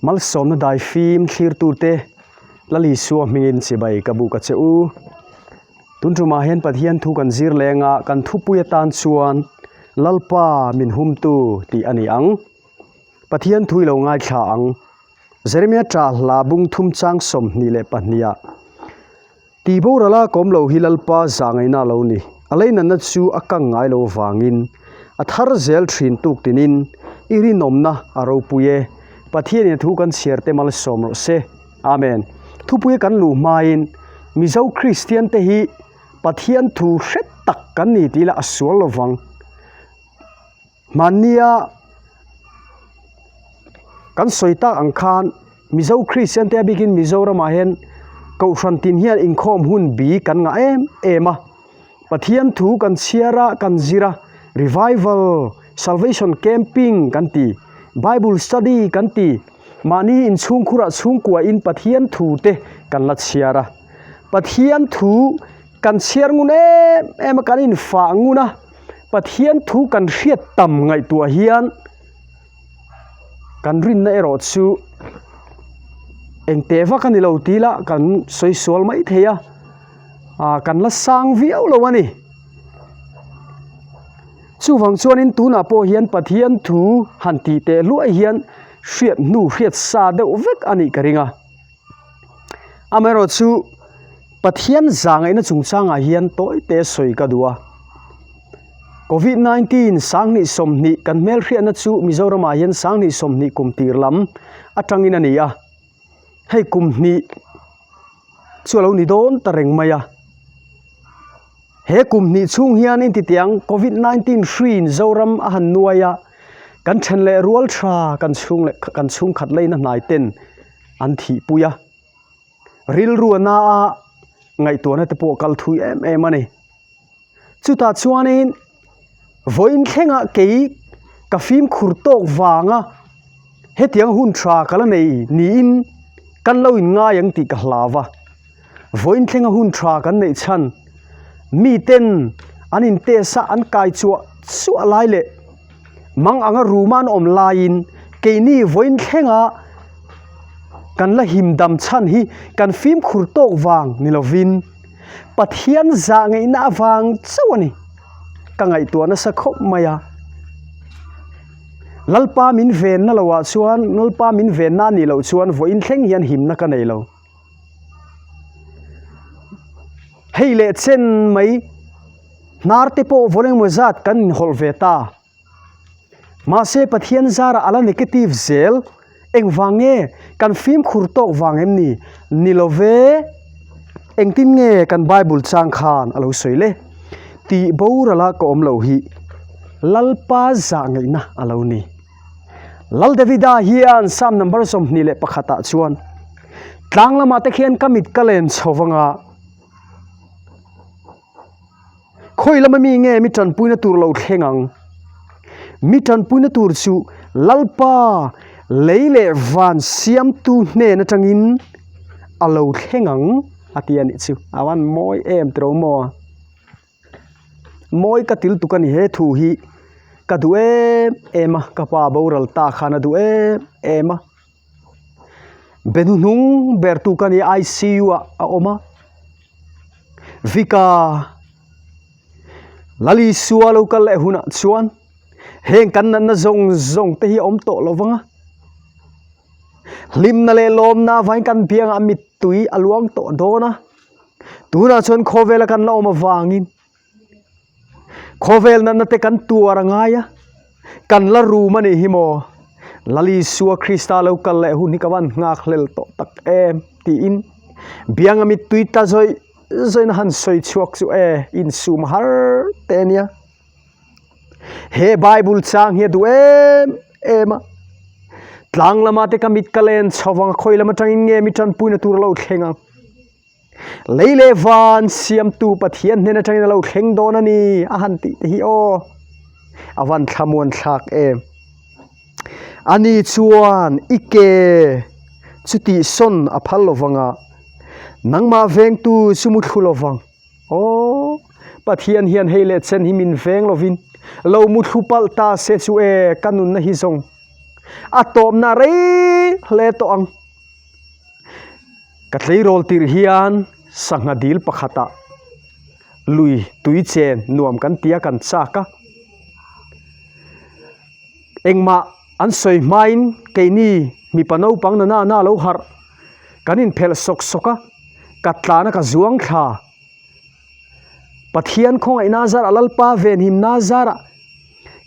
Malsawmna daifim thlirtute Lal Isua hmingin chibai ka buk a che u. Tun tumah hian Pathian thu kan zir leng a, kan thupui atan chuan Lalpa min humtu tih a ni ang. Pathian thu i lo ngaithla ang. Jeremia ṭah hla bung thum chang 22 ah Tih borala kawm lo hi Lalpa zahngaihna a lo ni. A leinatna chu a kang ngai lo avangin a thar zel thin tuk tinin i rinawmna a ropui e. Pathianin a thu kan chhiar te malsawm rawh se. Amen. Thupui kan luh hmain Mizo Kristian te hi Pathian thu hre tak kan ni tih lah a sual lovang. Hmannia kan sawi tak ang khan Mizo Kristian te a bikin Mizoramah hian Kohhran tin hian inkhawm hun bi kan ngah em em a. Pathian thu kan chhiar a, kan zir a, revival, salvation camping kan ti, Bible study kan ti, mahni inchhungkhurah chhungkuain Pathian thu te kan la chhiar a. Pathian thu kan chhiar ngun em em a, kan infah ngun a. Pathian thu kan hriat tam ngaihtuah hian kan rinna erawh chu engteh vak a ni lo tih lah kan sawi sual mai thei a, ah kan la sang viau lo a ni. Chuvang chuanin tunah pawh hian Pathian thu han tih teh hluai hian hriat hnu hriat sa deuh vek a nih ka ring a. Amaherawhchu Pathian zahngaihna chungchangah hian tawi te sawi ka duh a. Covid 19 2020 kan hmelhriatna chu Mizoramah hian 2020 kum tir lam atangin a ni a. Hei kum hnih chu a lo ni dawn ta reng mai a. He kum hnih chhung hian intitiang Covid 19 hriin Zoram a han nuai a, kan then leh rual tha kan chhung leh kan chhungkhat leina hnai ten an thihpui a. Rilru a na a, ngaihtuahna te pawh kal thui em em a ni. Chutah chuanin vawiin thlengah kei ka fimkhur tawk vanga hetiang hun tha ka la nei niin kan lo inngai ang tih ka hlau va. Vawiin thlenga hun tha kan neih chhan miten an in test a an kai chuah chuah lai leh Mang anga ruma an awm laiin keini vawiin thlenga kan la him dam chhan hi kan fimkhur tawk vang ni lovin Pathian zah ngeihna avang chauh a ni. Ka ngaihtuah nasa khawp mai a. Lalpa min venna loah chuan, Lalpa min venna a nih loh chuan vawiin thleng hian himna ka nei lo. Hei leh chen mai. Hnar te pawh vawl engemaw zat kan inhawlh ve ta. Mahse Pathian zarah a la negative zel. Engvang nge? Kan fimkhur tawk vang em ni? Ni lo ve. Engtin nge kan Bible chang khan a lo sawi le? Tih borala ka awm loh hi Lalpa zah ngaihna a lo ni. Lal Davida hian Psalm number 21 ah chuan tlang lamah te khian ka mit ka len chho vanga, Khawi lama mi nge mi tanpuina tur lo thleng ang? Mi tanpuina tur chu Lalpa lei leh van siamtu hnen atangin a lo thleng ang a ti a nih chu. A van mawi em tiro maw? Mawi ka til tuk a ni he thu hi ka duh em em a, ka pa boral ta khan a duh em em a. Be hnuhnung ber tu ka ni ICU ah a awm a, Vika Lalisua lo kal leh hunah chuan heng kan natna zawng zawng te hi a awm tawh lo vang a, hlimna leh lawmna avangin kan biangah mittui a luang tawh dawn a, tunah chuan khawvela kan la awm avangin. Khawvel natna te kan tuar a ngai a, kan la rum a nih hi maw? Lal Isua Krista lo kal leh hun hi ka van nghak hlel tawh tak em tiin bianga mittui tla zawih zawihna han sawi chhuak chu e insum har te a nia. He Bible chang hi a duh em em a, tlang lama te ka mit ka len chho vang a, khawi lam atangin nge mi tanpuina tur a lo thleng ang? Lei leh van siamtu Pathian hnen atangin a lo thleng dawn a ni a han tih te hi aw a van thlamuan thlak em. Ani chuan i ke chu tihsawn a phal lovang a, nangmah vengtu chu mu thlu lovang. Aw Pathian hian hei leh chen hi min veng lovin lo mu thlu palh ta se chu e ka nunna hi zawng. A tawpna rei hle tawh ang. Ka tleirawl tirh hian sangha dil pakhatah lui tui chen nuam kan tia kan chak a. Engmah an sawi hmain keini mipa naupang na na na lo harh kan inphelh sawk sawk a, ka tlana ka zuang thla. Pathian khawngaihna zarah Lalpa venhimna zarah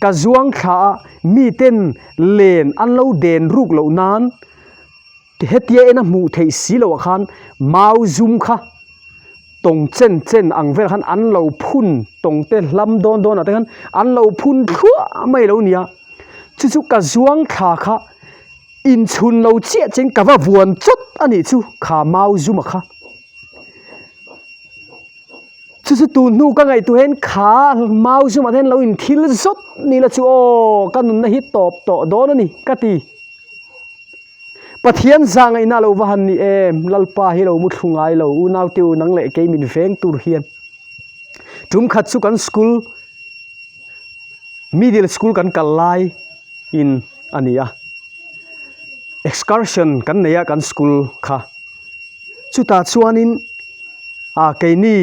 ka zuang thla a, miten len an lo den ruk loh nan hetia ena hmuh theih si loh ah khan mau zum kha tawng chen chen ang vel khan an lo phun tawng te hlam dawn dawn ah te khan an lo phun thluah mai lo nia chu chu ka zuang thla kha inchhun lo chiah chian ka va vuan chawt a nih chu kha mau zum a kha. Chu chu tun hnu ka ngaihtuah hian kha mau zumah hian lo inthil zawt ni la chu aw ka nunna hi tawp tawh dawn a ni ka ti. Pathian zah ngaihna lo va han ni em Lalpa hi lo mu thlu ngai lo unau te u nang leh kei min veng tur hian. Tum khat chu kan school middle school kan kal lai in a ni a excursion kan nei a kan school kha. Chutah chuanin ah keini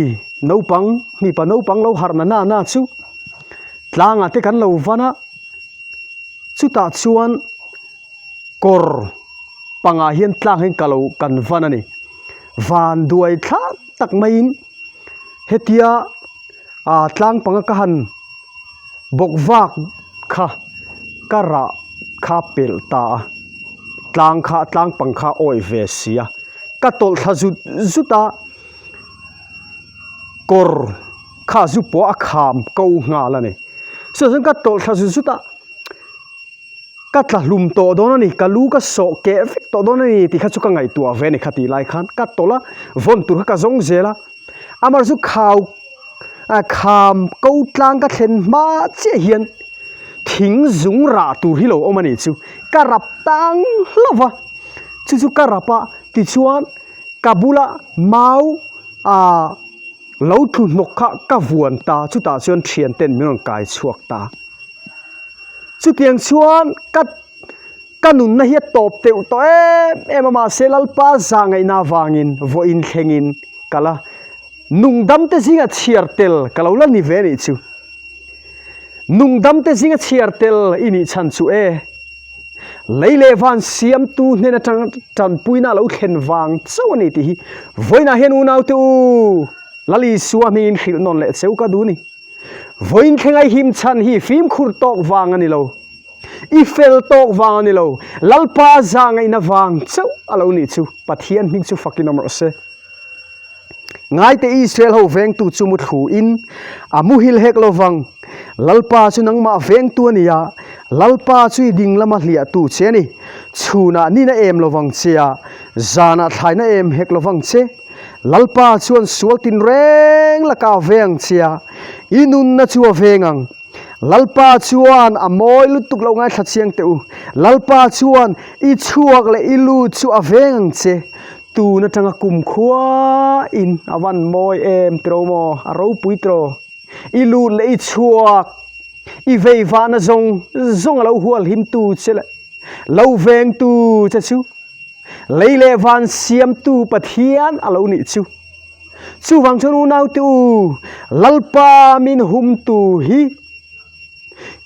naupang mipa naupang lo harh na na na chu tlangah te kan lo van a, chutah chuan kawr pangah hian tlang hi ka lo kan van a ni. Van duai thlak tak maiin hetia ah tlang panga ka han bawk vak kha ka rah kha pelh ta a, tlang kha tlang pang kha awih ve si a, ka tawlh thla zut zut a, kawr kha zu pawh a kham ko nghal a ni. Chutah chuan ka tawlh thla zut zut a. Ka tla hlum tawh dawn a ni, ka lu ka sawh keh vek tawh dawn a ni tih kha chu ka ngaihtuah ve a ni kha tih lai khan ka tawlh a, vawn tur kha ka zawng zel a, amaherawhchu chu khau kham ko tlang ka thlen hma chiah hian thing zung rah tur hi lo awm a nih chu, ka rap tang hlauh va, chu chu ka rap a tichuan ka bula mau ah lo tlu hnawk kha ka vuan ta chutah chuan thian ten min rawn kai chhuak ta. Chutiang chuan ka ka nunna hi a tawp teuh tawh em em a mahse Lalpa zah ngaihna avangin vawiin thlengin ka la nungdam te zinga chhiar tel ka lo la ni ve anih chu. Nungdam te zinga chhiar tel i nih chhan chu e. Lei leh van siamtu hnen atang tanpuina a lo thlen vang chauh a ni tih hi vawiinah hian unaute u Lal Isua hmingin hrilh nawn leh cheu ka duh a ni. Vawiin thleng ai him chhan hi fimkhur tawk vang a ni lo. I fel tawk vang a ni lo. Lalpa za ngaihna vang chauh a lo nih chu. Pathian hming chu fakin awm rawh se. Ngaite Israel ho vengtu chu muthlu in a muhil hek lo vang. Lalpa chu nangmah vengtu a ni a, Lalpa chu i ding lama hliahtu che a ni. Chhunah nina em lo vang che a, zanah thlaina em hek lo vang che. Lalpa chuan sual tinreng lakah a veng che a, i nunna chu a veng ang. Lalpa chuan a mawi lutuk lo ngaithla chiang teh u. Lalpa chuan i chhuak leh i lut chu a veng ang che. Tun atanga kumkhua in a van mawi em tiro maw, a ropui tiro. I lut leh i chhuak, i veivahna zawng zawng a lo hualhimtu che leh lo vengtu che chu. Lei leh van siamtu Pathian a lo nih chu. Chuvang chuan unaute u, Lalpa min humtu hi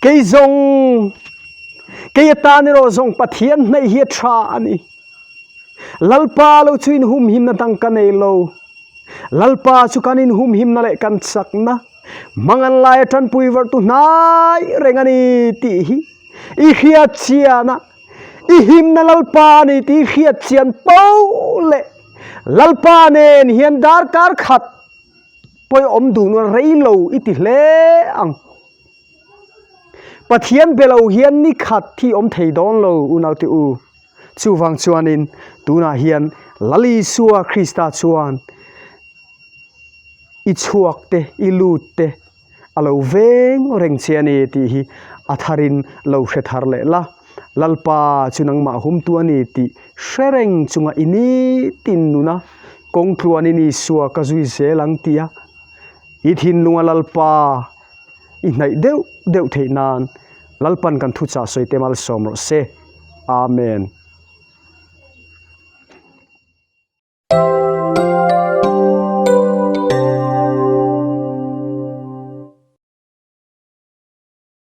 kei zawng, kei atan erawh zawng Pathian hnaih hi a tha a ni. Lalpa lo chu inhumhimna dang ka nei lo. Lalpa chu kan inhumhimna leh kan chakna, hmangan laia tanpui vartu hnai reng a ni tih hi i hriat chian a, i himna Lalpa a ni tih i hriat chian poh leh Lalpa nen hian darkar khat pawih awm duhna rei lo i ti hle ang. Pathian be lo hian ni khat hi awm thei dawn lo unaute u. Chuvang chuanin tunah hian Lal Isua Krista chuan i chhuak te, i lut te a lo veng reng che a ni tih hi a tharin lo hre thar leh la. Lalpa chu nangmah humtu a ni tih hre reng chunga i nitin nuna kawng tluanin Isua ka zui zel ang tia i thinlunga Lalpa i hnaih deuh deuh theih nan Lalpan kan thuchah sawi te malsawm rawh se. Amen.